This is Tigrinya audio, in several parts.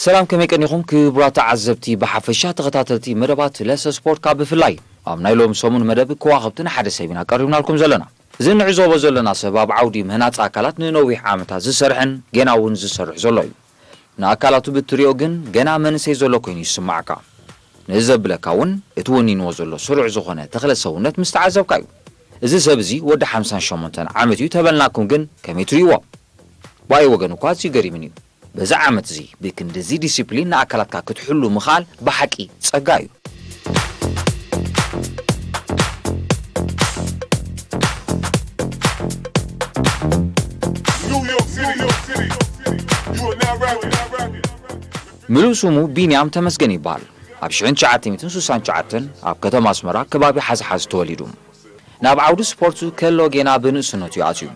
ሰላም፣ ከመይ ቀኒኹም ክቡራት ተዓዘብቲ፣ ብሓፈሻ ተኸታተልቲ መደባት ለሰ ስፖርት ካብ ብፍላይ ኣብ ናይ ሎም ሰሙን መደብ ከዋኽብትን ሓደ ሰብ ኢና ቀሪብናልኩም ዘለና። እዚ እንዕዘቦ ዘለና ሰብ ኣብ ዓውዲ ምህናጽ ኣካላት ንነዊሕ ዓመታት ዝሰርሐን ጌና እውን ዝሰርሕ ዘሎ እዩ። ንኣካላቱ ብትሪኦ ግን ገና መንእሰይ ዘሎ ኮይኑ ይስማዓካ። ንዘብለካ እውን እቲ ወኒንዎ ዘሎ ስሩዕ ዝኾነ ተኽለ ሰውነት ምስ ተዓዘብካ እዩ። እዚ ሰብ እዚ ወዲ ሓምሳን ሸሞንተን ዓመት እዩ ተበልናኩም ግን ከመይ ትሪእዎ? ብኣይ ወገን እኳ ኣዝዩ ገሪምኒ እዩ። በዚ ዓመት እዚ ብክንድዚ ዲሲፕሊን ንኣካላትካ ክትሕሉ ምኽኣል ብሓቂ ጸጋ እዩ። New York City, New York City. You are now rapping. ምሉእ ስሙ ቢንያም ተመስገን ይበሃል። ኣብ ሽሕን ትሽዓተ ሚእትን ስሳን ትሽዓተን ኣብ ከተማ ኣስመራ ከባቢ ሓዝሓዝ ተወሊዱ። ናብ ዓውዲ ስፖርት ከሎ ጌና ብንእስነቱ እዩ ኣትዩ።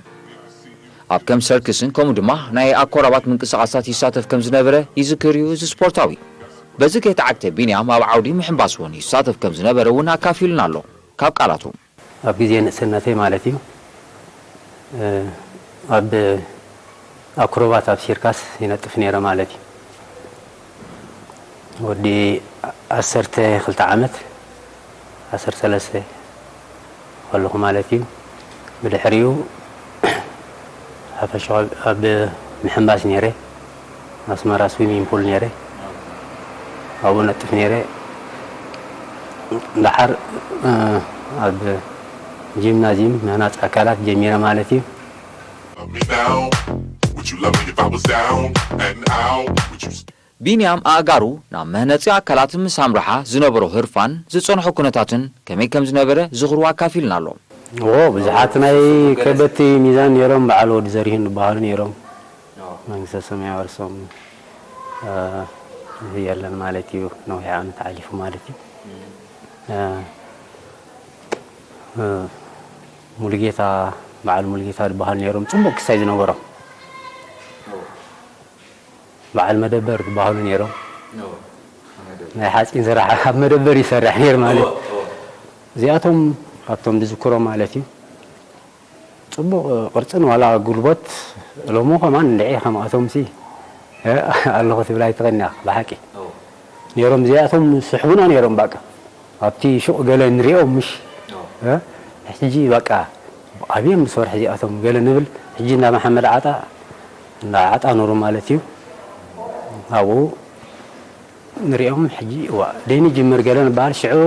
ኣብ ከም ሰርክስን ከምኡ ድማ ናይ ኣኮራባት ምንቅስቓሳት ይሳተፍ ከም ዝነበረ ይዝክር እዩ እዚ ስፖርታዊ። በዚ ከይተዓግተ ቢንያም ኣብ ዓውዲ ምሕንባስ እውን ይሳተፍ ከም ዝነበረ እውን ኣካፊሉና ኣሎ ካብ ቃላቱ። ኣብ ግዜ ንእስነተይ ማለት እዩ፣ እ፣ ኣብ ኣክሮባት ኣብ ሲርካስ ይነጥፍ ነይረ ማለት እዩ። ወዲ ዓሰርተ ክልተ ዓመት፣ ዓሰርተ ሰለስተ ከለኹ ማለት እዩ። ብድሕሪኡ ሓፈሻዊ ኣብ ምሕንባስ ነይረ። ኣስመራ ስዊሚንግ ፑል ነይረ። ኣብኡ ነጥፍ ነይረ። ደሓር፣ እ፣ ኣብ ጂምናዚየም ምህናጽ ኣካላት ጀሚረ ማለት እዩ። Love me now, would you love me if I was down and out? Would you ቢንያም ኣእጋሩ ናብ መህነጺ ኣካላት ምስ ኣምርሓ ዝነበሮ ህርፋን፣ ዝጸንሖ ኩነታትን ከመይ ከም ዝነበረ ዝኽሩ ኣካፊልና ኣሎ። ኦ፣ ብዙሓት ናይ ከበድቲ ሚዛን ነይሮም፣ በዓል ወዲ ዘሪሁን ዝበሃሉ ነይሮም። መንግስተ ሰማይ ያወርሶም። እ፣ የለን ማለት እዩ፣ ነዊሕ ዓመት ሓሊፉ ማለት እዩ። እ፣ እ፣ ሙሉጌታ፣ በዓል ሙሉጌታ ዝበሃሉ ነይሮም፣ ጽቡቕ ክሳይ ዝነበሮም። በዓል መደበር ዝበሃሉ ነይሮም። ናይ ሓፂን ስራሕ ኣብ መደበር ይሰርሕ ነይሩ ማለት እዩ። እዚኣቶም ካብቶም ዝዝክሮም ማለት እዩ። ፅቡቕ ቅርፅን ዋላ ጉልበት ሎሚ ከማን እንድዒ ከምኣቶም ሲ ኣለኹ ትብል ኣይትኽእልን ኢኻ ብሓቂ። ነይሮም እዚኣቶም ስሕቡና ነይሮም በቃ። ኣብቲ ሹቕ ገለ ንሪኦም ምሽ ሕጂ በቃ ኣብዮም ዝሰርሑ እዚኣቶም ገለ ንብል። ሕጂ እንዳ መሓመድ ዓጣ እንዳ ዓጣ ኑሩ ማለት እዩ። ኣብኡ ንሪኦም ሕጂ እዋ ደይኒ ጅምር ገለ ንበሃል ሽዑ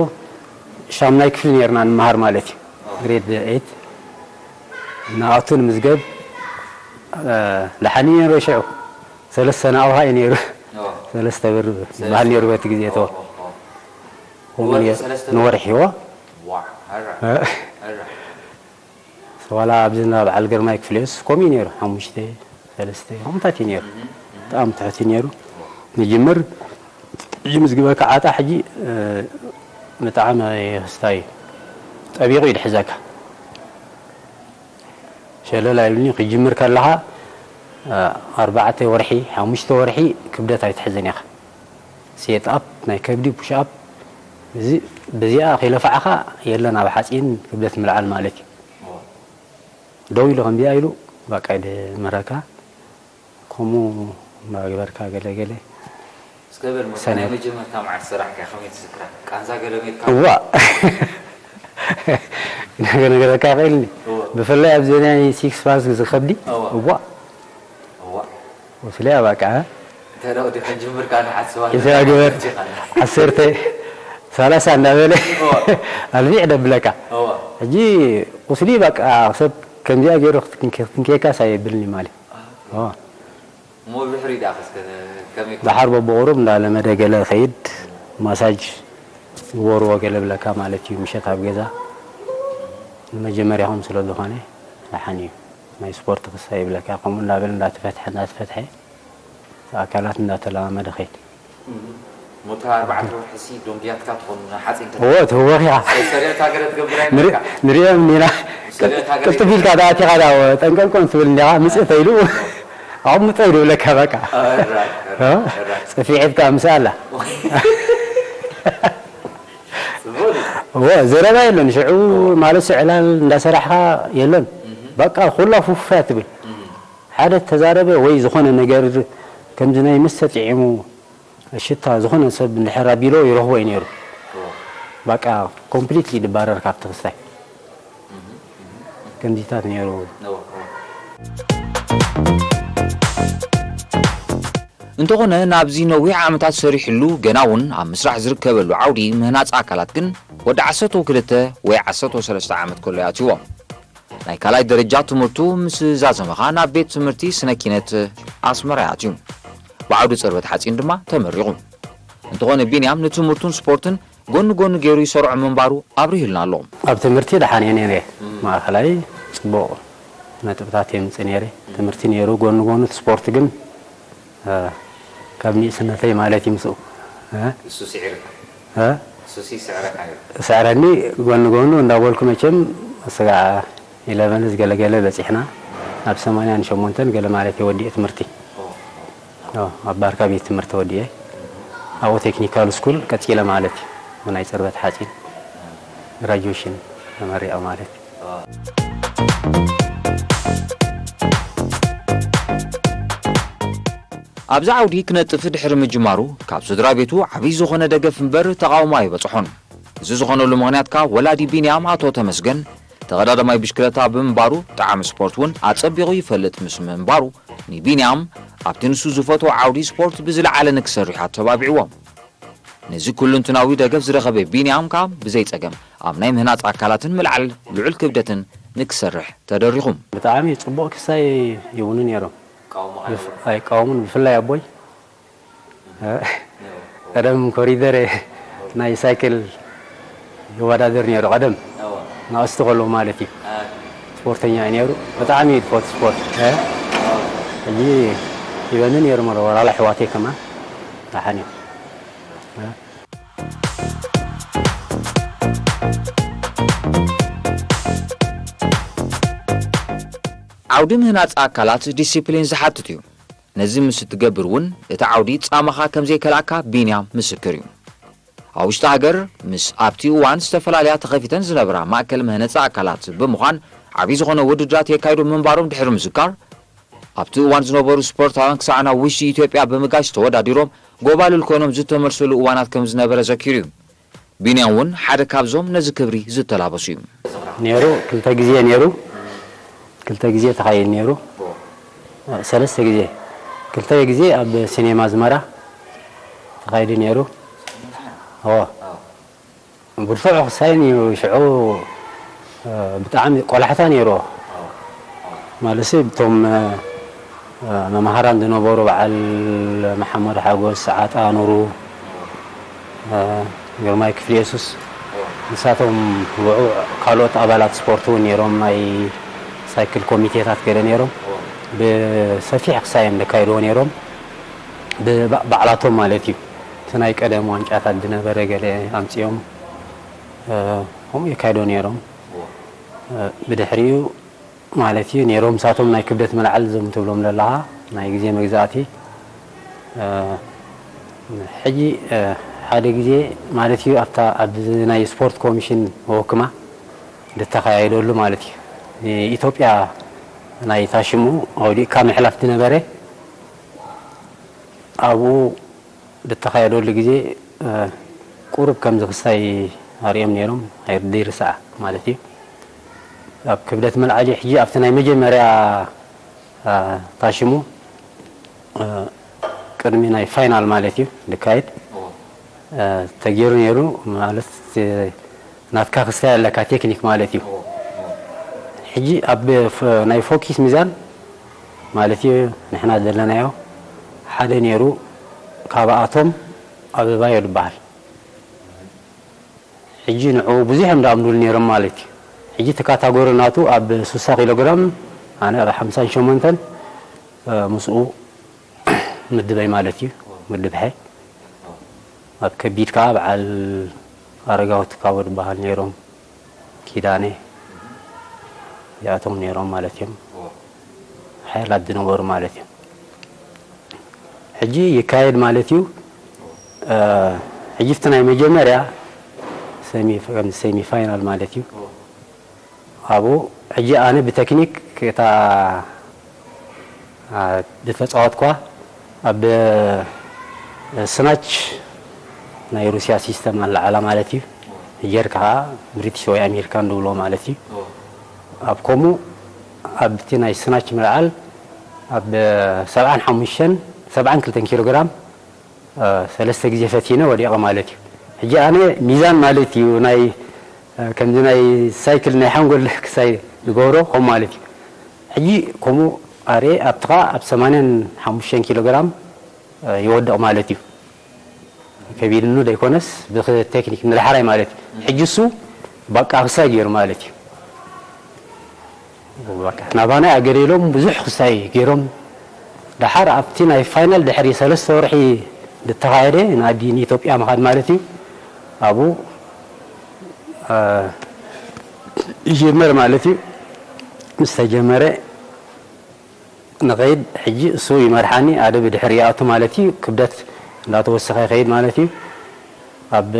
ሻምናይ ክፍሊ ነርና ንመሃር ማለት እዩ። ግሬድ ኤይት ንኣቱ ንምዝገብ ደሓኒ ነይሩ ሽዑ ሰለስተ ናብሃ እዩ ነይሩ። ሰለስተ ብር ዝበሃል ነይሩ በቲ ግዜ ተወ። ንወርሒ እዎ። ዋላ ኣብዚ እንዳ በዓል ግርማይ ክፍሌስ ከምኡ እዩ ነይሩ። ሓሙሽተ፣ ሰለስተ ከምኡታት እዩ ነይሩ። ብጣዕሚ ትሑት እዩ ነይሩ። ንጅምር ይምዝግበካ ዓጣ ሕጂ ብጣዕሚ ክስታይ እዩ። ጠቢቑ እዩ ድሕዘካ። ሸለል ኣይብልኒ ክጅምር ከለኻ ኣርባዕተ ወርሒ፣ ሓሙሽተ ወርሒ ክብደት ኣይትሕዝን ኢኻ። ሴት ኣፕ ናይ ከብዲ ፑሽ ኣፕ በዚኣ ከይለፋዕኻ የለን ኣብ ሓፂን ክብደት ምልዓል ማለት እዩ። ደው ኢሉ ከምዚኣ ኢሉ በቃ ይድምረካ። ከምኡ እናገበርካ ገለ ገለ እስከ በል ሞታ ናይ መጀመርታ መዓልቲ ሰራሕካ ከመይ ትዝክራ? ቃንዛ ገለ ሜትካ? እዋ ነገረካ ይኽእልኒ። ብፍላይ ኣብዚ ናይ ሲክስ ፓክ ዝኸብዲ እዋ እዋ ቁስሊ በቃ እንተ ደኣ ወዲ ክንጅምር ካን ሓስባ ኢዛ ግበር ዓሰርተ ሰላሳ እንዳበለ ኣልቢዕ ደብለካ። ሕጂ ቁስሊ በቃ ሰብ ከምዚኣ ገይሩ ክትንኬካ ሳየብልኒ ማለት እሞ ድሕሪ ደኣ ከስከ ከመይ ደሓር በብቑሩብ እንዳለመደ ገለ ከይድ ማሳጅ ግበርዎ ገለ ብለካ ማለት እዩ። ምሸት ኣብ ገዛ ንመጀመርያኹም ስለ ዝኾነ ደሓን እዩ። ናይ ስፖርት ክሳ ይብለካ ከምኡ እንዳበለ እንዳተፈትሐ እንዳተፈትሐ ኣካላት እንዳተለማመደ ከይድ። ሞታ ኣርባዕተ ወርሒ ሲ ዶንግያትካ ትኾኑ ሓፂን እዎ ትህወኽ ኢኻ። ሰሪዕታ ገለ ትገብር ንሪኦም ኒና ቅልጥፍ ኢልካ ደኣ ኣቲኻ ደኣ ጠንቀልቆን ትብል እንዲኻ ምፅእ ተይሉ ኣቕምጦ ይብለካ በቃ። ፅፊዒት ከዓ ምሳእ ኣላ። እዎ ዘረባ የለን ሽዑ ማለት ዕላል እንዳሰራሕካ የለን። በቃ ኩላ ፉፋ ትብል ሓደ ተዛረበ ወይ ዝኾነ ነገር ከምዚ ናይ መስተ ጥዒሙ ሽታ ዝኾነ ሰብ እንድሕር ኣቢሎ ይረኽቦ እዩ ነይሩ። በቃ ኮምፕሊትሊ ድባረር ካብቲ ክስታይ። ከምዚታት ነይሩ። እንተኾነ ናብዚ ነዊሕ ዓመታት ሰሪሕሉ ገና እውን ኣብ ምስራሕ ዝርከበሉ ዓውዲ ምህናፅ ኣካላት ግን ወዲ ዓሰርተ ክልተ ወይ ዓሰርተ ሰለስተ ዓመት ከሎ ኣትዎ። ናይ ካልኣይ ደረጃ ትምህርቱ ምስ ዛዘመኻ ናብ ቤት ትምህርቲ ስነ ኪነት ኣስመራ ኣትዩ። ብዓውዲ ፅርበት ሓፂን ድማ ተመሪቑ። እንተኾነ ቢንያም ንትምህርቱን ስፖርትን ጎኒ ጎኒ ገይሩ ይሰርዖ ምንባሩ ኣብሪሁልና ኣሎ። ኣብ ትምህርቲ ደሓን እየ ነይረ። ማእኸላይ ፅቡቕ ነጥብታት የምፅእ ነይረ። ትምህርቲ ነይሩ፣ ጎኒ ጎኑ እቲ ስፖርት ግን ካብ ንእስነተይ ማለት እዩ ምስኡ እሱ ስዒርካ እሱ ስዕረካ እዩ። ስዕረኒ። ጎኒ ጎኑ እንዳበልኩ መቸም ስጋዕ ኢለቨንስ ገለገለ በፂሕና ናብ ሰማንያን ሸሞንተን ገለ ማለት እየ ወዲኤ ትምህርቲ ኣብ ባርካ ቤት ትምህርቲ ወዲኤ ኣብኡ ቴክኒካል ስኩል ቀፂለ ማለት እዩ። ብናይ ፅርበት ሓፂን ግራጁዌሽን ተመሪቐ ማለት እዩ። ኣብዚ ዓውዲ ክነጥፍ ድሕሪ ምጅማሩ ካብ ስድራ ቤቱ ዓብዪ ዝኾነ ደገፍ እምበር ተቓውሞ ኣይበፅሖን። እዚ ዝኾነሉ ምኽንያት ከኣ ወላዲ ቢንያም ኣቶ ተመስገን ተቐዳዳማይ ብሽክለታ ብምንባሩ ጣዕሚ ስፖርት እውን ኣጸቢቑ ይፈልጥ ምስ ምንባሩ ንቢንያም ኣብቲ ንሱ ዝፈትዎ ዓውዲ ስፖርት ብዝለዓለ ንክሰርሕ ኣተባቢዕዎ። ነዚ ኩሉንትናዊ ደገፍ ዝረኸበ ቢንያም ከኣ ብዘይ ጸገም ኣብ ናይ ምህናጽ ኣካላትን ምልዓል ልዑል ክብደትን ንክሰርሕ ተደሪኹ። ብጣዕሚ ጽቡቕ ክሳይ ይብሉኒ ነይሮም። ቃውሞ ኣይቃወሙን። ብፍላይ ኣቦይ ቀደም ኮሪደር ናይ ሳይክል ይወዳደር ነይሩ። ቀደም ንእስቲ ከለዉ ማለት እዩ። ስፖርተኛ እዩ ነይሩ። ብጣዕሚ እዩ ዝፈቱ ስፖርት። ሕጂ ይበኒ ነይሩ መለ ወላላ ኣሕዋተይ ከማን ደሓን እዮም። ዓውዲ ምህናጽ ኣካላት ዲሲፕሊን ዝሓትት እዩ። ነዚ ምስ እትገብር እውን እቲ ዓውዲ ጻማኻ ከም ዘይከልኣካ ቢንያም ምስክር እዩ። ኣብ ውሽጢ ሃገር ምስ ኣብቲ እዋን ዝተፈላለያ ተኸፊተን ዝነበራ ማእከል መህነጺ ኣካላት ብምዃን ዓብዪ ዝኾነ ውድድራት የካይዱ ምንባሮም ድሕሪ ምዝካር ኣብቲ እዋን ዝነበሩ ስፖርታውያን ክሳዕ ናብ ውሽጢ ኢትዮጵያ ብምጋሽ ተወዳዲሮም ጎባልል ኮይኖም ዝተመልሰሉ እዋናት ከም ዝነበረ ዘኪሩ እዩ። ቢንያም እውን ሓደ ካብዞም ነዚ ክብሪ ዝተላበሱ እዩ። ነይሩ ክልተ ግዜ ነይሩ ክልተ ግዜ ተኻይድ ነይሩ ሰለስተ ግዜ ክልተ ግዜ ኣብ ሲኔማ ዝመራ ተኻይዱ ነይሩ። ብርቱዕ ክሳይን እዩ ሽዑ ብጣዕሚ ቆላሕታ ነይርዎ። ማለትሲ እቶም መምሃራን ዝነበሩ በዓል መሓመድ ሓጎስ፣ ሰዓጣ ኑሩ፣ ግርማይ ክፍለየሱስ ንሳቶም ውዑዕ ካልኦት ኣባላት ስፖርት እውን ነይሮም ናይ ሳይክል ኮሚቴታት ገለ ነይሮም ብሰፊሕ ክሳይ እዮም ዘካይድዎ ነይሮም ብባዕላቶም ማለት እዩ እቲ ናይ ቀደም ዋንጫታት ዝነበረ ገለ ኣምፅኦም ከምኡ የካይዶ ነይሮም። ብድሕሪኡ ማለት እዩ ነይሮም ሳቶም ናይ ክብደት ምልዓል እዞም ትብሎም ዘለኻ ናይ ግዜ መግዛእቲ ሕጂ ሓደ ግዜ ማለት እዩ ኣብታ ኣብዚ ናይ ስፖርት ኮሚሽን ወክማ ዝተኻየደሉ ማለት እዩ ኢትዮጵያ ናይ ታሽሙ ኣውዲእካ ምሕላፍ ዝነበረ ኣብኡ ዝተኻየደሉ ግዜ ቁሩብ ከምዚ ክስታይ ኣርእዮም ነይሮም ኣይርሳዕ ማለት እዩ ኣብ ክብደት መልዓሊ ሕጂ ኣብቲ ናይ መጀመርያ ታሽሙ ቅድሚ ናይ ፋይናል ማለት እዩ ዝካየድ ተገይሩ ነይሩ ማለት ናትካ ክስታይ ኣለካ ቴክኒክ ማለት እዩ ሕጂ ኣብ ናይ ፎኪስ ሚዛን ማለት እዩ ንሕና ዘለናዮ ሓደ ነይሩ ካብኣቶም ኣበባዮ ዝበሃል ሕጂ ንዕኡ ብዙሕ እዮም ደኣምዱሉ ነይሮም ማለት እዩ ሕጂ እቲ ካታጎሪ ናቱ ኣብ ስሳ ኪሎ ግራም ኣነ ኣብ ሓምሳን ሸሞንተን ምስኡ ምድበይ ማለት እዩ ምድብ ሓይ ኣብ ከቢድ ከዓ በዓል ኣረጋዊ ትካቦ ዝበሃል ነይሮም ኪዳነ እዚኣቶም ነይሮም ማለት እዮም ሓይላት ዝነበሩ ማለት እዮም ሕጂ ይካየድ ማለት እዩ ሕጂ ፍቲ ናይ መጀመርያ ሰሚ ፋይናል ማለት እዩ ኣብኡ ሕጂ ኣነ ብቴክኒክ እታ ዝተፃወትኳ ኣብ ስናች ናይ ሩስያ ሲስተም ኣለዓላ ማለት እዩ። ጀርካ ከዓ ብሪቲሽ ወይ ኣሜሪካን ዝብሎ ማለት እዩ። ኣብ ከምኡ ኣብቲ ናይ ስናች ምልዓል ኣብ ሰብዓን ሓሙሽተን ሰብዓን ክልተን ኪሎ ግራም ሰለስተ ግዜ ፈቲነ ወዲቐ ማለት እዩ። ሕጂ ኣነ ሚዛን ማለት እዩ ናይ ከምዚ ናይ ሳይክል ናይ ሓንጎል ክሳይ ዝገብሮ ከም ማለት እዩ። ሕጂ ከምኡ ኣረ ኣብትኻ ኣብ ሰማንያን ሓሙሽተን ኪሎ ግራም ይወድቕ ማለት እዩ። ከቢድኑ ዘይኮነስ ብቴክኒክ ንዳሕራይ ማለት እዩ። ሕጂ እሱ ባቃ ክሳይ ገይሩ ማለት እዩ። ናባና ኣገደሎም ብዙሕ ክሳይ ገይሮም። ደሓር ኣብቲ ናይ ፋይናል ድሕሪ ሰለስተ ወርሒ ዝተኻየደ ናዲ ንኢትዮጵያ ምኻድ ማለት እዩ። ኣብኡ ይጀመር ማለት እዩ። ምስ ተጀመረ ንኸይድ ሕጂ እሱ ይመርሓኒ፣ ኣደ ብድሕሪ ይኣቱ ማለት እዩ። ክብደት እንዳተወሰኸ ይኸይድ ማለት እዩ። ኣብ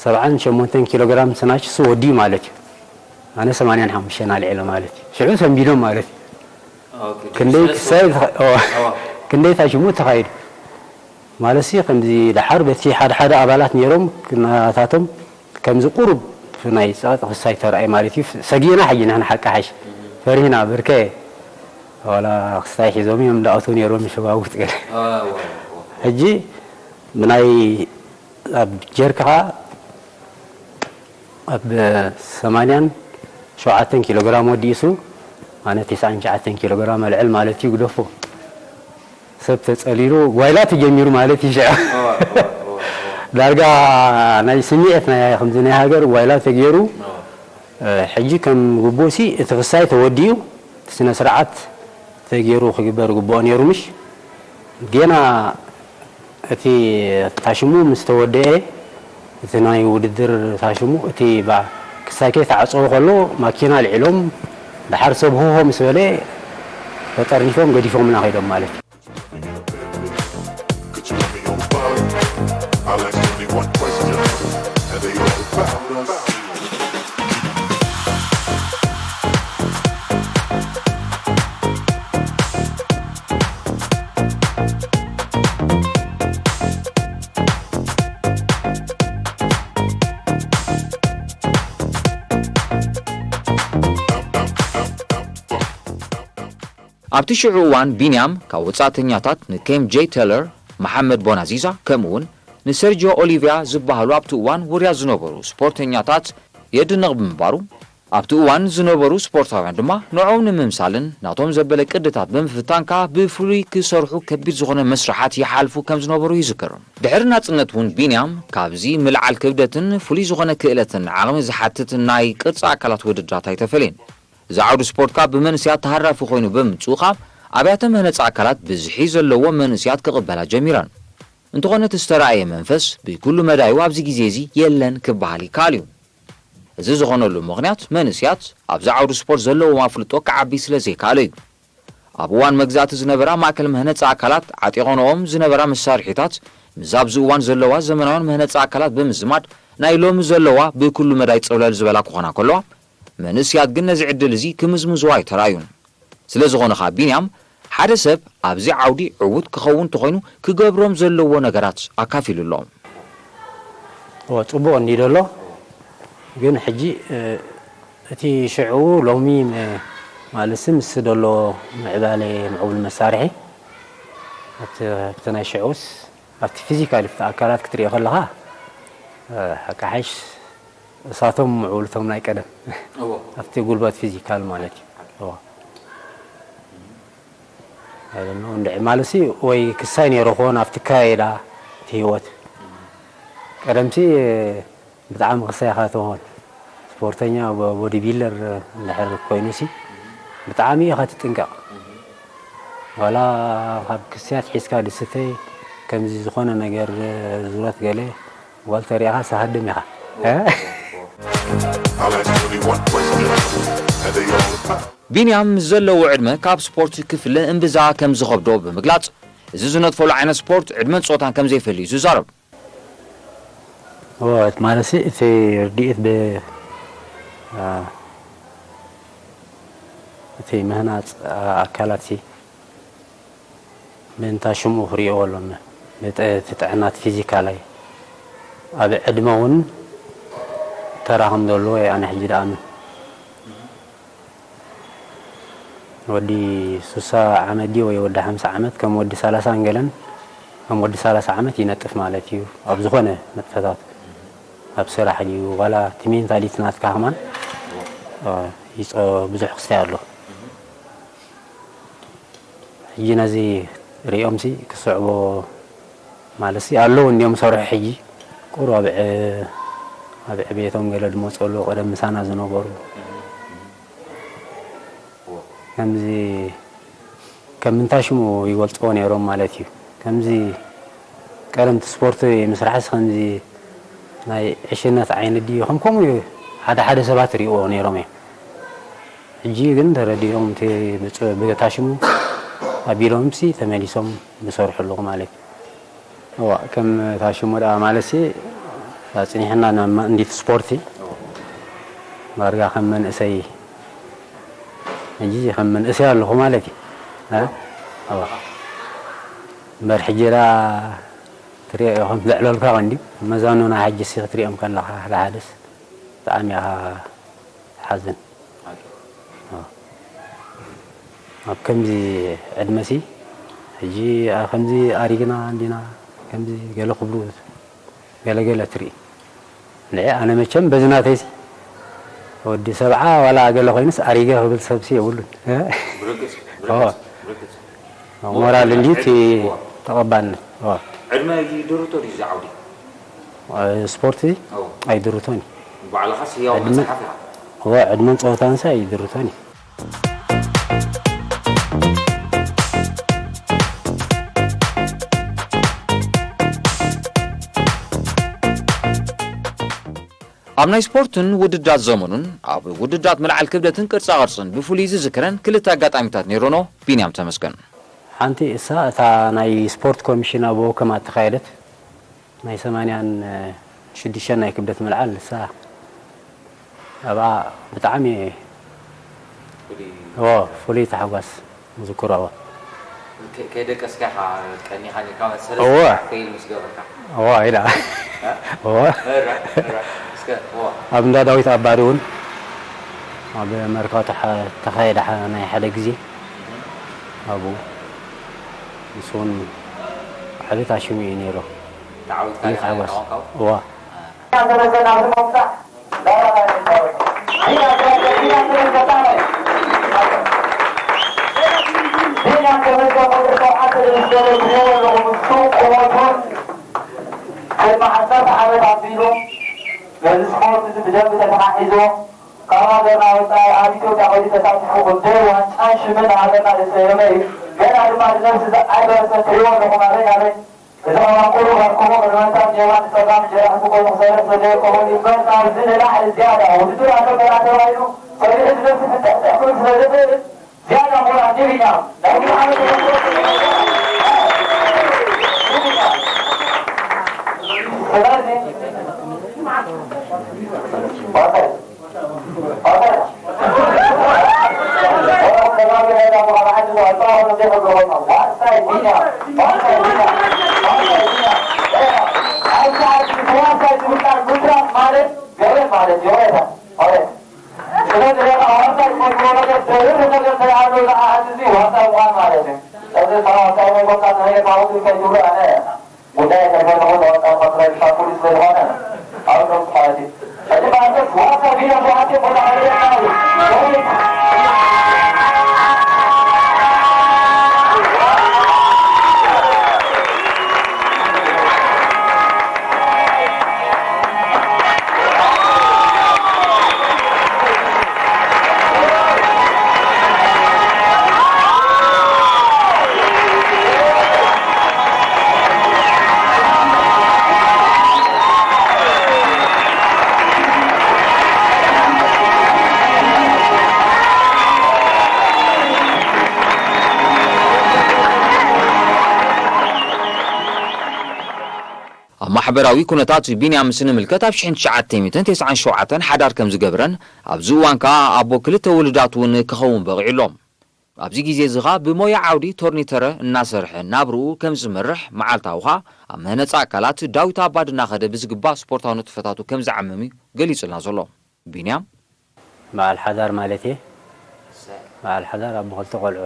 ሰብዓን ሸሞንተን ኪሎ ግራም ስናች እሱ ወዲዩ ማለት እዩ። ኣነ ሰማንያን ሓሙሽተን ኣልዒለ ማለት እዩ። ሽዑ ሰንቢዶም ማለት እዩ። ክንደይ ክሳይ ክንደይ ታሽሙ ተኻይዱ ማለት ሲ ከምዚ ደሓር በቲ ሓደ ሓደ ኣባላት ነይሮም ክናታቶም ከምዚ ቁሩብ ናይ ጸቕጢ ክሳይ ተራእየ ማለት እዩ። ሰጊእና ሕጂ ንሕና ሓቂ ሓሽ ፈሪህና ብርከ ዋላ ክስታይ ሒዞም እዮም እንዳኣቱ ነይሮም ሸጓጉጥ ገለ ሕጂ ብናይ ኣብ ጀርካ ኣብ ሰማንያን ሸውዓተን ኪሎ ግራም ወዲእሱ ኣነ ተስዓን ትሽዓተን ኪሎ ግራም ኣልዕል ማለት እዩ ግደፎ ሰብ ተጸሊሉ ጓይላ ተጀሚሩ ማለት እዩ ሽዑ ዳርጋ ናይ ስምዒት ናይ ከምዚ ናይ ሃገር ጓይላ ተገይሩ ሕጂ ከም ግቡእሲ እቲ ክሳይ ተወዲኡ እቲ ስነ ስርዓት ተገይሩ ክግበር ግብኦ ነይሩ ምሽ ጌና እቲ ታሽሙ ምስ ተወደአ እቲ ናይ ውድድር ታሽሙ እቲ ክሳይ ከይተዓፀወ ከሎ ማኪና ኣልዒሎም ደሓር ሰብ ህሆ ምስ በለ ተጠርኒፎም ገዲፎምና ከይዶም ማለት እዩ። ኣብቲ ሽዑ እዋን ቢንያም ካብ ወጻእተኛታት ንኬም ጄይ ቴለር፣ መሓመድ ቦናዚዛ ከምኡውን ንሰርጂዮ ኦሊቪያ ዝበሃሉ ኣብቲ እዋን ውርያት ዝነበሩ ስፖርተኛታት የድንቕ ብምንባሩ ኣብቲ እዋን ዝነበሩ ስፖርታውያን ድማ ንዕኦም ንምምሳልን ናቶም ዘበለ ቅድታት ብምፍታን ከኣ ብፍሉይ ክሰርሑ ከቢድ ዝኾነ መስርሓት ይሓልፉ ከም ዝነበሩ ይዝከር። ድሕሪ ናጽነት እውን ቢንያም ካብዚ ምልዓል ክብደትን ፍሉይ ዝኾነ ክእለትን ዓቕሚ ዝሓትት ናይ ቅርጺ ኣካላት ውድድራት ኣይተፈልየን። እዚ ዓውዲ ስፖርት ከኣ ብመንእሰያት ተሃራፊ ኮይኑ ብምምጽኡ ከኣ ኣብያተ ምህነጺ ኣካላት ብዝሒ ዘለዎም መንእሰያት ክቕበላ ጀሚረን። እንተኾነ እቲ ዝተራእየ መንፈስ ብኩሉ መዳዩ ኣብዚ ግዜ እዚ የለን ክበሃል ይከኣል እዩ። እዚ ዝኾነሉ ምኽንያት መንእሰያት ኣብዚ ዓውዲ ስፖርት ዘለዎም ኣፍልጦ ክዓቢ ስለ ዘይከኣለ እዩ። ኣብ እዋን መግዛእቲ ዝነበራ ማእከል መህነጺ ኣካላት ዓጢቐንኦም ዝነበራ መሳርሒታት ምስ ኣብዚ እዋን ዘለዋ ዘመናውያን መህነጺ ኣካላት ብምዝማድ ናይ ሎሚ ዘለዋ ብኩሉ መዳይ ጽብለል ዝበላ ክኾና ከለዋ መንእሰያት ግን ነዚ ዕድል እዚ ክምዝምዝዎ ኣይተራእዩን። ስለ ዝኾነ ኸኣ ቢንያም ሓደ ሰብ ኣብዚ ዓውዲ ዕዉት ክኸውን እንተኾይኑ ክገብሮም ዘለዎ ነገራት ኣካፊሉ ኣሎ። እወ፣ ጽቡቕ እንዲዶ ኣሎ። ግን ሕጂ፣ እ፣ እቲ ሽዑ ሎሚ ም-፣ ማለትሲ ምስ ዘሎ ምዕባለ ምዕቡል መሳርሒ፣ ኣብቲ፣ ኣብቲ ናይ ሽዑስ፣ ኣብቲ ፊዚካል፣ ኣብቲ ኣካላት ክትሪኦ ከለኻ፣ እ፣ ሓቂ ሓይሽ እሳቶም ምዕቡል እቶም ናይ ቀደም። እዎ። ኣብቲ ጉልበት ፊዚካል ማለት እዩ። እዎ። I don't know፣ እንድዒ ማለትሲ ወይ ክሳይ ነይሩ ክኾን ኣብቲ ካይዳ እቲ ህይወት። ቀደምሲ ብጣዕሚ ክሳይ ኢኻ ትኾን። ስፖርተኛ ቦ-፣ ቦዲ ቢልደር እንድሕር ኮይኑሲ ብጣዕሚ ኢኻ ትጥንቀቕ። ዋላ ካብ ክስያት ሒዝካ ድስተ ከምዚ ዝኾነ ነገር ዙረት ገለ ጓል ተሪእኻ ሰሃድም ኢኻ። እ? ቢንያም ምስ ዘለዎ ዕድመ ካብ ስፖርት ክፍለ እምብዛ ከም ዝኸብዶ ብምግላጽ፣ እዚ ዝነጥፈሉ ዓይነት ስፖርት ዕድመን ጾታን ከም ዘይፈልይ እዩ ዝዛረብ። እወ፣ ማለትሲ እቲ ርድኢት ብ-፣ አ፣ እቲ ምህናጽ፣ አ፣ ኣካላትሲ ምእንታ ሽምኡ ክርእይዎ ከሎ፣ ም-፣ እቲ ጥዕናት ፊዚካላይ ኣብ ዕድመ እውን ተራ ከም ዘለዎ እየ ኣነ ሕጂ ደኣምን። ወዲ ሱሳ ዓመት ድዩ ወይ ወዲ ሓምሳ ዓመት ከም ወዲ ሰላሳ ገለን ከም ወዲ ሰላሳ ዓመት ይነጥፍ ማለት እዩ። ኣብ ዝኾነ ንጥፈታት ኣብ ስራሕ ድዩ ዋላ እቲ ሜንታሊቲ ናትካ ከማን ይፀ ብዙሕ ክስታይ ኣሎ። ሕጂ ነዚ ሪኦምሲ ክስዕቦ ማለትሲ ኣለዉ እንዲዮም ሰርሑ ሕጂ ቁሩ ኣብ ዕብየቶም ገለ ድመፁ ኣለዉ ቀደም ምሳና ዝነበሩ ከምዚ ከም ምንታይ ሽሙ ይገልፅዎ ነይሮም ማለት እዩ። ከምዚ ቀደም እቲ ስፖርት ምስራሕስ ከምዚ ናይ ዕሽነት ዓይነት ድዩ ከም ከምኡ እዩ ሓደ ሓደ ሰባት ይሪእዎ ነይሮም እዮም። ሕጂ ግን ተረዲኦም እቲ ብፅ- ብታ ሽሙ ኣቢሎምሲ ተመሊሶም ዝሰርሑ ኣለዉ ማለት እዩ። እዋ ከም እታ ሽሙ ደኣ ማለትሲ ኣፅኒሕና ናብ እንዲት ስፖርቲ ዳርጋ ከም መንእሰይ ሕጂ ከም መንእሰይ ኣለኹ ማለት እዩ። እ? እዋ። እምበር ሕጂ ደኣ ትሪኦ ኢኹም ዘዕለልካ ቀንዲ መዛኑና ሕጂ ሲ ክትሪኦም ከለኻ ሓደ ሓደስ ብጣዕሚ ኢኻ ትሓዝን። ኣብ ከምዚ ዕድመሲ ሕጂ ኣብ ከምዚ ኣሪግና እንዲና ከምዚ ገለ ክብሉ ገለ ገለ ትርኢ። ንዕ ኣነ መቸም በዚ ናተይሲ ወዲ ሰብዓ ዋላ ገለ ኮይኑስ ኣሪገ ክብል ሰብሲ የብሉን። ብርግጽ፣ ኦ። ብርግጽ፣ ብርግጽ። ሞራል እንዲ እቲ እዎ። ተቐባልነት። እዎ። ዕድመ ይድርቶ ድዩ እዚ ዓውዲ? እ፣ ስፖርት እዚ እዎ። ኣይድርቶን እዩ። ባዕልኻስ ህያው ዕድመ መጽሓፍ ኢኻ። እዎ፣ ዕድመን ጸወታንስ ኣይድርቶን እዩ። ኣብ ናይ ስፖርትን ውድድራት ዘመኑን ኣብ ውድድራት ምልዓል ክብደትን ቅርጻ ቅርጽን ብፍሉይ ዝዝክረን ክልተ ኣጋጣሚታት ነይሮኖ ቢንያም ተመስገን። ሓንቲ እሳ እታ ናይ ስፖርት ኮሚሽን ኣብ ወከማ እተኻየደት ናይ ሰማንያን ሽዱሽተን ናይ ክብደት ምልዓል እሳ ኣብኣ ብጣዕሚ ፍሉይ እዎ ፍሉይ ታሕጓስ ዝክሮ እዎ። ከ- ከይደቀስካ ኢኻ ቀኒኻ ነርካ ማለት ሰለስተ እወ። ሰዓት ፌል ምስ ገበርካ። እዎ ኢላ እ? እዎ እረ፣ እረ፣ እስከ፣ እዎ። ኣብ እንዳ ዳዊት ኣባሪ እውን ኣብ መርካቶ ሓ- ተኻየደ ሓ- ናይ ሓደ ግዜ ኣብኡ ንሱ እውን ዓቢ ታሽሙ እዩ ነይሩ። ተዓዊትካ ፍሉይ ዲኻ ታሕጓስ። ተዋንካው? እዎ። ቅድሚ ዓሰርተ ዓመት ኣቢሉ ነዚ ስፖርት እዚ ብደንቢ ተተሓሒዝዎ ካብ ሃገርና ወፃኢ ኣብ ኢትዮጵያ ከይዱ ተሳቲፉ ጉዳይ ዋንጫን ሽምን ንሃገርና ዘሰየመ እዩ። ገና ድማ ንነብሲ ዝዓይ በረሰ ትሪእዎ ኣለኹም ኣበይ ናበይ እዚ ኸማን ቁሩብ ኣብ ከምኡ ቅድመ ምእንታን ጀርባን ንጸጋም እንጀራ ሕዚ ኮይኑ ክሰርሕ ዘሎ የቀበሉ እምበር ካብዚ ንላዕሊ ዝያዳ ውድድር ኣሎ ገና ተባሂሉ ሰሪሑ ዝነብሲ ፍትሕትሕ ክብል ስለ ዝኽእል ዝያዳ ሞራል ጅግና ናይ ብዙሓት ተመክሮ ስለዚ ጉዳይ ተፈለኹ ተወጣ ኮንትራክት ፋኩል ስለዝኾነ ኣብ ዶስ ማለት እዩ። ሕጂ ማለት ዋሳ ቢና ሸውዓተ ቦታ ሓይለ ኣብ ማሕበራዊ ኩነታት ቢንያም ምስ ንምልከት ኣብ ሽሕን ትሽዓተ ሚእትን ተስዓን ሸውዓተን ሓዳር ከም ዝገብረን ኣብዚ እዋን ከኣ ኣቦ ክልተ ውሉዳት እውን ክኸውን በቒዑ ኣሎ። ኣብዚ ግዜ እዚ ኸኣ ብሞያ ዓውዲ ቶርኒተረ እናሰርሐ ናብርኡ ከም ዝመርሕ፣ መዓልታዊ ኸኣ ኣብ ምህነጻ ኣካላት ዳዊት ኣባዲ እናኸደ ብዝግባእ ስፖርታዊ ንጥፈታቱ ከም ዝዓምም እዩ ገሊጹልና ዘሎ። ቢንያም። በዓል ሓዳር ማለት እየ። እሰይ። በዓል ሓዳር ኣቦ ክልተ ቆልዑ።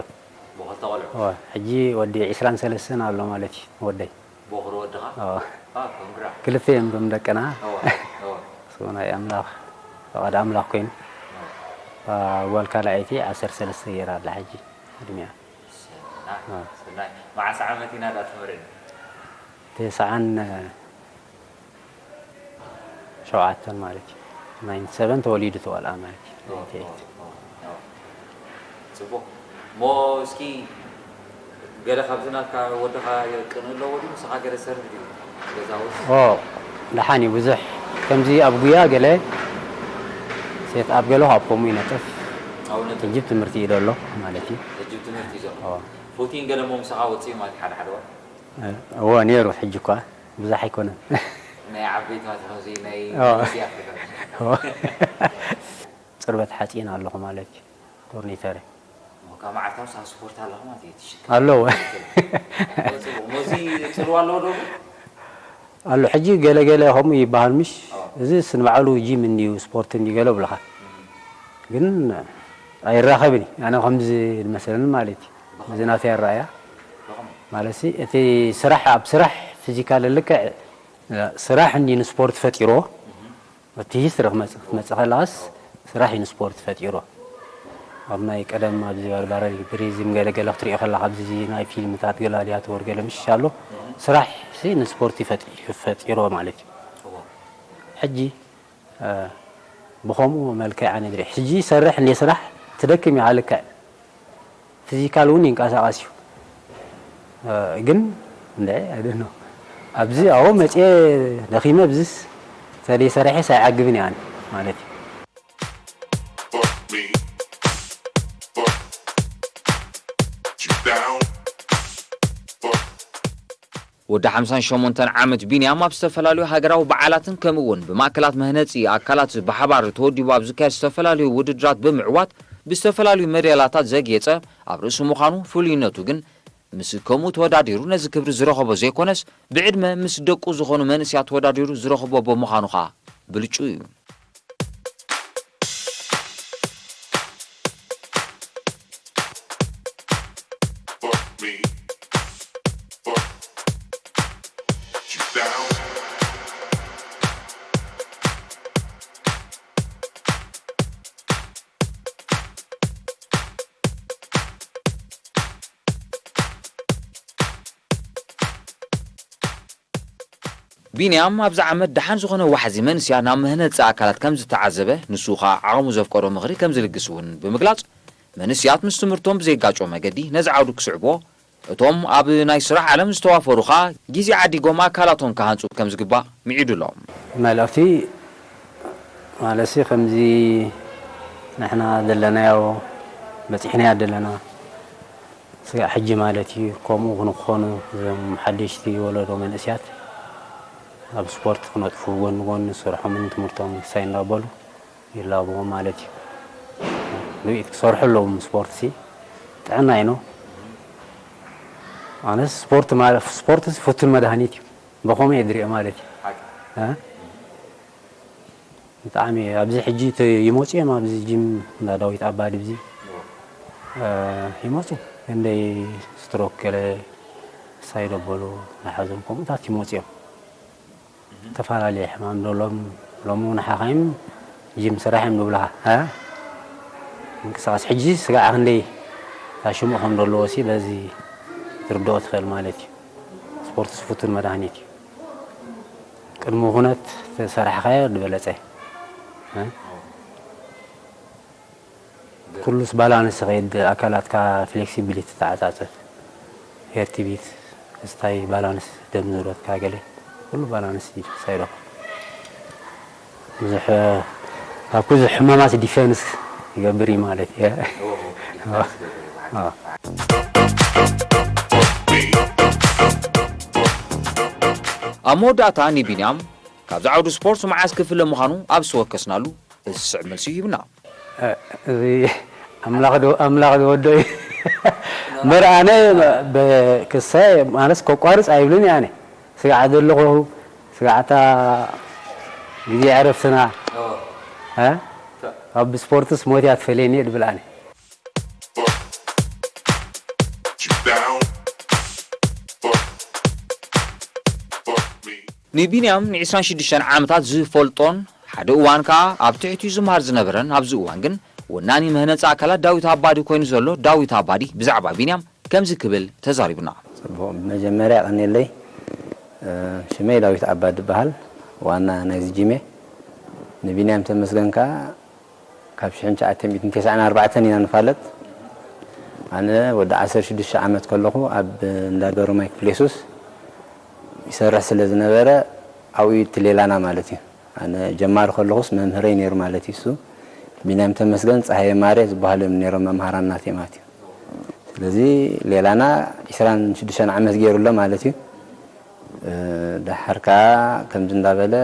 ኣቦ ክልተ ቆልዑ። እወ፣ ሕጂ ወዲ ዕስራን ሰለስተን ኣሎ ማለት እዩ፣ ወደይ። ቦኽሪ ወድኻ? እወ። አ፣ ኮንግራ። ክልተ እዮም እቶም ደቅና። እወ፣ እወ። እሱ ናይ ኣምላኽ፣ ፈቓድ ኣምላኽ ኮይኑ። እወ። አ፣ ጓል ካልኣይቲ ዓሰርተ ሰለስተ ገይራ ኣላ ሕጂ ዕድሚኣ። ሰናይ፣ እወ። ሰናይ። መዓስ ዓመት ኢና ደኣ ተመርዕና? ተስዓን ሸውዓተን ማለት እዩ። ናይንቲ ሰቨን ተወሊዱ እቲ ቆልዓ ማለት እዩ። ኦ፣ ናይንቲ ኤይት። ኦ፣ ኦ፣ ኦ። ጽቡቕ። እሞ እስኪ ገለ ካብዚ ናትካ ወድኻ የቅንእ ኣለዎ ድዩ? ንስኻ ገለ ሰርሕ ድዩ? ገዛውቲ? ኦ፣ ደሓን እዩ። ብዙሕ ከምዚ ኣብ ጉያ ገለ ሴት ኣብ ገለ ካብ ከምኡ ይነጥፍ። ኣብኡ ነጥፍ። ሕጂ ትምህርቲ እዩ ዘሎ ማለት እዩ። ሕጂ ትምህርቲ እዩ ዘሎ። ኦ። ፉቲን ገለ እሞ ምሳኻ ወጽኡ ማለት ሓደ ሓደ እዋን? እወ፣ ነይሩ። ሕጂ እኳ ብዙሕ ኣይኮነን። ናይ ዓበይቲ ማለት ከምዚ ናይ ኦ። መንእሰያት ነገር። ኦ። ጽርበት ሓጺን ኣለኹ ማለት እዩ። ቶርኒተር። እሞ ካብ መዓልታዊ ሳብ ስፖርት ኣለኹ ማለት እዩ፣ ትሽከም። ኣለዎ። ጽቡቕ። እሞ እዚ ጽልዋ ኣለዎ ዶ? ኣሎ። ሕጂ ገለ ገለ ከምኡ ይበሃል ምሽ? ኦ። እዚስ ንባዕሉ ጂም እንድዩ፣ ስፖርት እንድዩ ገለ ብለኻ። እም። ግን ኣይራኸብን እዩ። ኣነ ከምዚ ዝመሰለኒ ማለት እዩ። ብኸመይ? እዚ ናተይ ኣረኣእያ። ብኸመይ? ማለትሲ እቲ ስራሕ፣ ኣብ ስራሕ ፊዚካል ልክዕ ስራሕ እንድዩ ንስፖርት ፈጢሮ። እም። እቲ ሂስትሪ ክመጽእ፣ ክትመጽእ ከለኻስ ስራሕ እዩ ንስፖርት ፈጢሮ። ኣብ ናይ ቀደም ኣብዚ ባርባራሪ ብሪዝም ገለ ገለ ክትሪኦ ከለኻ ኣብዚ ናይ ፊልምታት ግላዲያቶር ገለ ምሽ ኣሎ። ስራሕ ሲ ንስፖርት ይፈጥ-፣ ይፈጢሮ ማለት እዩ። እዎ። ሕጂ፣ እ፣ ብኸምኡ መልክዕ ኣነ ድሪ-፣ ሕጂ ይሰርሕ እንደ ስራሕ ትደክም ኢኻ ልክዕ። ፊዚካል እውን ይንቀሳቐስ እዩ። እ፣ ግን እንደ፣ I don't know። ኣብዚ ኣብኡ መፅየ ደኺመ ብዝስ ተደይ ሰሪሐስ ኣይዓግብን እየ ኣነ ማለት እዩ። Fuck me. Fuck. You down? Fuck. ወዲ ሓምሳን ሸሞንተን ዓመት ቢንያም ኣብ ዝተፈላለዩ ሃገራዊ በዓላትን ከምኡ እውን ብማእከላት መህነጺ ኣካላት ብሓባር ተወዲቡ ኣብ ዝካየድ ዝተፈላለዩ ውድድራት ብምዕዋት ብዝተፈላለዩ መዳልያታት ዘግየጸ ኣብ ርእሱ ምዃኑ ፍሉይነቱ ግን ምስ ከምኡ ተወዳዲሩ ነዚ ክብሪ ዝረኸቦ ዘይኮነስ ብዕድመ ምስ ደቁ ዝኾኑ መንእሰያት ተወዳዲሩ ዝረኸቦ ብምዃኑ ኸኣ ብልጩ እዩ። Fuck me. Fuck. You down? ቢንያም ኣብዚ ዓመት ደሓን ዝኾነ ዋሕዚ መንስያ ናብ መህነፂ ኣካላት ከም ዝተዓዘበ፣ ንሱ ኸዓ ዓቕሙ ዘፍቀዶ ምኽሪ ከም ዝልግስ እውን ብምግላፅ፣ መንስያት ምስ ትምህርቶም ብዘይጋጮ መገዲ ነዚ ዓውዲ ክስዕብዎ፣ እቶም ኣብ ናይ ስራሕ ዓለም ዝተዋፈሩ ኸዓ ግዜ ዓዲጎም ኣካላቶም ክሃንፁ ከም ዝግባእ ምዒዱሎም። መልእኽቲ ማለትሲ ከምዚ ንሕና ዘለናዮ በፂሕናዮ ዘለና ስጋዕ ሕጂ ማለት እዩ። ከምኡ ክንኾኑ እዞም ሓደሽቲ ወለዶ መንእስያት ኣብ ስፖርት ክነጥፉ ጎኒ ጎኒ ስርሖምን ትምህርቶም ክሳይ እንዳበሉ ይላብዎም ማለት እዩ። ርኢት ክሰርሑ ኣለዎም። ስፖርት ሲ ጥዕና እዩ ነው። ኣነስ ስፖርት ማለት ስፖርት ሲ ፍቱን መድሃኒት እዩ። በኸምኡ እየ ዝሪኦ ማለት እዩ። ሓቂ። እ? ብጣዕሚ ኣብዚ ሕጂ ተ-፣ ይመፁ እዮም ኣብዚ ጂም እንዳ ዳዊት ኣባዲ ብዚ። እዎ። እ፣ ይመፁ። እንደይ ስትሮክ ገለ ሳይዶ በሉ ዝሓዞም ከምኡታት ይመፁ እዮም። እህ። ዝተፈላለየ ሕማም ዶ ሎም-፣ ሎሚ እውን ሓኻይም ጂም ስራሕ እዮም ዝብልኻ። እ? ምንቅስቃስ ሕጂ ስጋዕ ክንደይ ታሽሙ ከም ዘለዎ ሲ በዚ ትርድኦ ትኽእል ማለት እዩ። ስፖርት ስፉትን መድሃኒት እዩ። ቅድሚ ኩነት ተሰራሕኻዮ ዝበለጸ። እ? ኩሉስ ባላንስ ኸይድ ኣካላትካ ፍሌክሲቢሊቲ ተዓጻጸፍ። ሄርትቢት፣ ክስታይ ባላንስ ደም ዝሮትካ ገለ ኩሉ ባላንስ እዩ ሳይዶ። ብዙሕ ካብ ብዙሕ ሕማማት ዲፌንስ ይገብር እዩ ማለት እዩ። ኦ፣ ዲፌንስ ይገብር እዩ ማለት እዩ። ኦ። ኣብ መወዳእታ ንቢንያም ካብዚ ዓውዲ ስፖርት መዓስ ክፍለ ምዃኑ ኣብ ዝተወከስናሉ እዚ ዝስዕብ መልሲ ሂብና። እ፣ እዚ ኣምላኽ ዶ ኣምላኽ ዝወዶ እዩ። እምበር ኣነ ክሳይ ማለት ከቋርፅ ኣይብልን እየ። ኣነ ስጋዕ ዘለኹ ስጋዕታ ግዜ ዕረፍትና ካብ ስፖርትስ ሞት እያ ትፈልየኒ እየ ድብል ኣነ። ንቢንያም ን ዕስራን ሽዱሽተን ዓመታት ዝፈልጦን ሓደ እዋን ከኣ ኣብ ትሕቲኡ ዝመሃር ዝነበረን ኣብዚ እዋን ግን ወናኒ መህነጺ ኣካላት ዳዊት ኣባዲ ኮይኑ ዘሎ ዳዊት ኣባዲ ብዛዕባ ቢንያም ከምዚ ክብል ተዛሪቡና። ጽቡቕ፣ ብመጀመርያ የቐንየለይ። ሽመይ ዳዊት ኣባዲ ይበሃል፣ ዋና ናይዚ ጂም እየ። ንቢንያም ተመስገን ከኣ ካብ ሽሕን ትሽዓተ ሚእትን ተስዓን ኣርባዕተን ኢና ንፋለጥ። ኣነ ወዲ ዓሰርተ ሽዱሽተ ዓመት ከለኹ ኣብ እንዳ ገብረማይ ክፍለ የሱስ ይሰርሕ ስለ ዝነበረ ኣብኡ እዩ እቲ ሌላና ማለት እዩ። ኣነ ጀማሪ ከለኹስ መምህረይ ነይሩ ማለት እዩ። እሱ ቢንያም ተመስገን፣ ጸሃየ ማሬ ዝበሃሉ እዮም ነይሮም መምሃራን ናተይ ማለት እዩ። ስለዚ ሌላና ዒስራን ሽዱሽተን ዓመት ገይሩ ኣሎ ማለት እዩ። ደሓር ከኣ ከምዚ እንዳበለ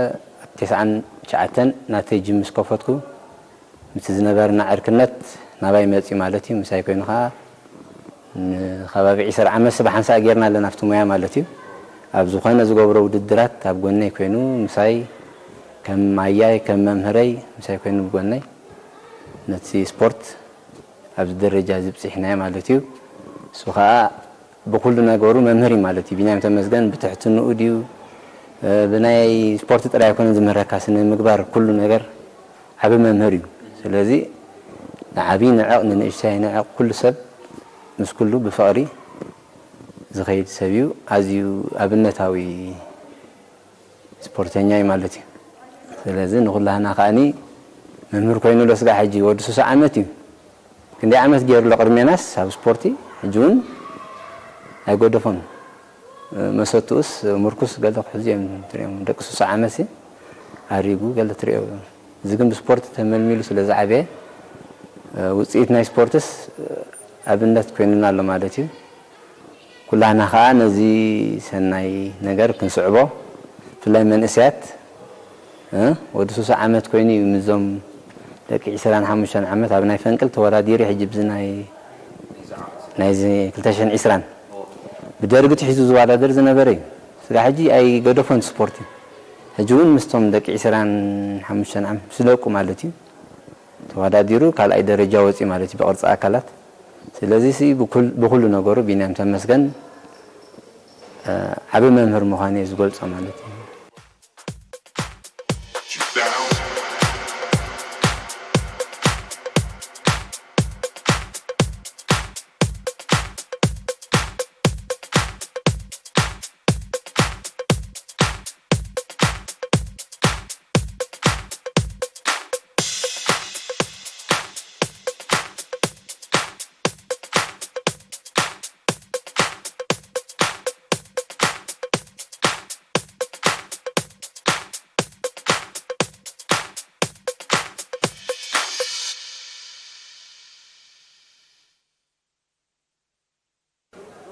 ኣብ ተስዓን ትሽዓተን ናተይ ጅም ምስ ከፈትኩ ምስቲ ዝነበረና ዕርክነት ናባይ መጺኡ ማለት እዩ። ምሳይ ኮይኑ ከኣ ንከባቢ ዒስራ ዓመት ብሓንሳእ ጌርና ኣለና ኣብቲ ሞያ ማለት እዩ። ኣብ ዝኾነ ዝገብሮ ውድድራት ኣብ ጎነይ ኮይኑ ምሳይ ከም ኣያይ ከም መምህረይ ምሳይ ኮይኑ ብጎነይ ነቲ ስፖርት ኣብዚ ደረጃ እዚ ብጺሕናዮ ማለት እዩ። እሱ ከኣ ብኩሉ ነገሩ መምህር እዩ ማለት እዩ። ቢንያም ተመስገን ብትሕትንኡ ድዩ ብናይ ስፖርት ጥራይ ኣይኮነን ዝምህረካ፣ ስነ ምግባር ኩሉ ነገር ዓቢ መምህር እዩ። ስለዚ ንዓቢ ንዕቕ ንንእሽተይ ንዕቕ ኩሉ ሰብ ምስ ኩሉ ብፍቕሪ ዝኸይድ ሰብ እዩ። ኣዝዩ ኣብነታዊ ስፖርተኛ እዩ ማለት እዩ። ስለዚ ንኹላህና ከኣኒ መምህር ኮይኑ ዶ ስጋዕ ሕጂ ወዲ ሱሳ ዓመት እዩ። ክንደይ ዓመት ገይሩ ኣሎ ቅድሜናስ ኣብ ስፖርቲ ሕጂ እውን ኣይገደፎን። መሰትኡስ ምርኩስ ገለ ክሕዙ እዮም ትሪኦም ደቂ ሱሳ ዓመት ሲ ኣሪጉ ገለ ትሪኦ። እዚ ግን ብስፖርቲ ተመልሚሉ ስለ ዝዓበየ ውፅኢት ናይ ስፖርትስ ኣብነት ኮይኑና ኣሎ ማለት እዩ። ኩላህና ከዓ ነዚ ሰናይ ነገር ክንስዕቦ፣ ብፍላይ መንእሰያት፣ እ፣ ወዲ ሱሳ ዓመት ኮይኑ እዩ ምስዞም ደቂ ዒስራን ሓሙሽተን ዓመት ኣብ ናይ ፈንቅል ተወዳዲሩ፣ ሕጂ ብዚ ናይ፣ ናይዚ ክልተ ሽሕን ዕስራን ብደርጊ ትሒዙ ዝወዳደር ዝነበረ እዩ። ስጋ ሕጂ ኣይገደፎን ስፖርቲ። ሕጂ እውን ምስቶም ደቂ ዒስራን ሓሙሽተን ዓመት ምስ ደቁ ማለት እዩ። ተወዳዲሩ ካልኣይ ደረጃ ወፂኡ ማለት እዩ ብቅርፂ ኣካላት። ስለዚ ሲ ብኩል- ብኩሉ ነገሩ ቢንያም ተመስገን እ፣ ዓቢ መምህር ምዃኑ እየ ዝገልፆ ማለት እዩ።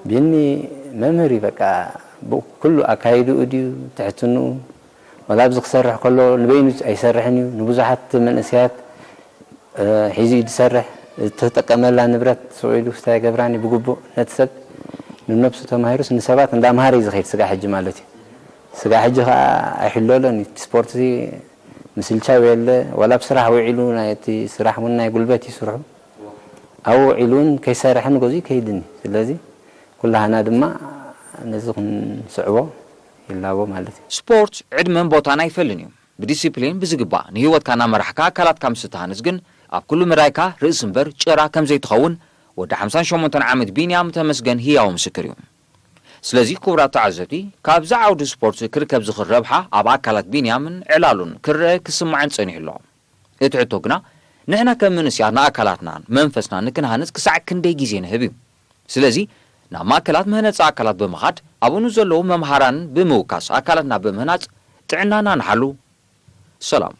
ቢኒ መምህር እዩ በቃ ብኩሉ ኣካይድኡ ድዩ ትሕትንኡ ወላ ኣብዚ ክሰርሕ ከሎ ንበይኑ ኣይሰርሕን እዩ ንብዙሓት መንእሰያት ሒዙ እዩ ዝሰርሕ ዝተጠቀመላ ንብረት ስቕ ኢሉ ክስታይ ገብራን እዩ ብግቡእ ነቲ ሰብ ንነብሱ ተማሂሩስ ንሰባት እንዳምሃረ እዩ ዝኸይድ ስጋ ሕጂ ማለት እዩ ስጋ ሕጂ ከዓ ኣይሕለሎን እዩ ስፖርት ምስልቻው የለ ዋላ ኣብ ስራሕ ውዒሉ ናይቲ ስራሕ እውን ናይ ጉልበት እዩ ስርሑ ኣብኡ ውዒሉ እውን ከይሰርሐ ንገዝኡ ይከይድን እዩ ስለዚ ኩላህና ድማ ነዚ ክንስዕቦ ይላቦ ማለት እዩ። ስፖርት ዕድመን ቦታን ኣይፈልን እዩ። ብዲሲፕሊን ብዝግባእ ንህይወትካ እናመራሕካ ኣካላትካ ምስ እትሃንጽ ግን ኣብ ኩሉ መዳይካ ርእሲ እምበር ጭራ ከም ዘይትኸውን ወዲ ሓምሳን ሸሞንተን ዓመት ቢንያም ተመስገን ህያው ምስክር እዩ። ስለዚ ክቡራት ተዓዘብቲ ካብዚ ዓውዲ ስፖርት ክርከብ ዝኽእል ረብሓ ኣብ ኣካላት ቢንያምን ዕላሉን ክረአ ክስማዕን ጸኒሑ ኣሎ። እቲ ሕቶ ግና ንሕና ከም መንእሰያት ንኣካላትናን መንፈስናን ንክንሃንጽ ክሳዕ ክንደይ ግዜ ንህብ እዩ? ስለዚ ናብ ማእከላት መህነጺ ኣካላት ብምኻድ ኣብኡ ንዘለዉ መምሃራን ብምውካስ ኣካላትና ብምህናጽ ጥዕናና ንሓሉ። ሰላም።